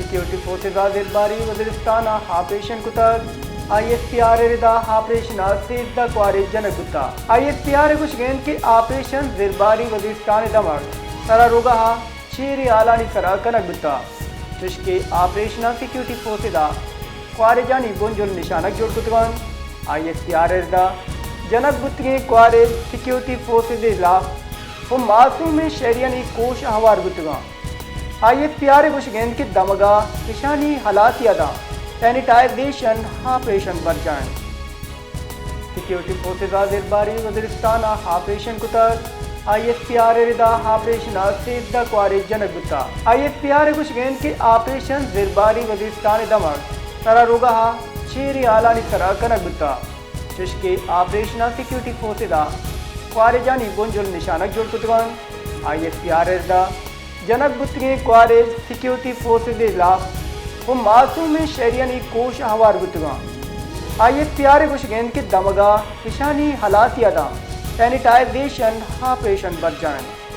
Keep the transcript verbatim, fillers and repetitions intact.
سیکیورٹی فورسز آ زرباری وزیرستان آ آپریشن کتگ۔ آئی ایس پی آر ارے دا آپریشن آ سیزدہ کوارے جنگ بوتا۔ آئی ایس پی آر ءِ گوشگ انت کہ آپریشن زرباری وزیرستان ءِ دمگ سراروگہ آ چیرے ہالانی سرا کنگ بوتا، چشکہ آپریشن آ سیکیورٹی فورسز آ خارج آنی بنجل نشانگ جوڑ کتگان۔ آئی ایس پی آر ارے دا جنگ بوتگیں کوارج سیکیورٹی فورسز خلاف و معصومیں شہریانی کوش آ ہوار بوتگان۔ آئی ایس پی آر ءِ گوشگ انت کہ دمگا اشانی ہلاسی آ دا سینیٹائزیشن آپریشن برجا انت۔ سیکیورٹی فورسز آ زرباری وزیرستان آ آپریشن کتگ۔ آئی ایس پی آر ارے دا آپریشن آ سیزدہ کوارے جنگ بوتا۔ آئی ایس پی آر ءِ گوشگ انت کہ آپریشن زرباری وزیرستان ءِ دمگ سراروگہ آ چیرے ہالانی سرا کنگ بوتا، چشکہ آپریشن آ سیکیورٹی فورسز آ خارج آنی بنجل نشانگ جوڑ کتگان۔ آئی ایس پی آر ارے دا جنگ بوتگیں کوارج سیکیورٹی فورسز خلاف و معصومیں شہریانی کوش آ ہوار بوتگان۔ آئی ایس پی آر ءِ گوشگ انت کہ دمگا اشانی ہلاسی آ دا سینیٹائزیشن آپریشن برجا انت۔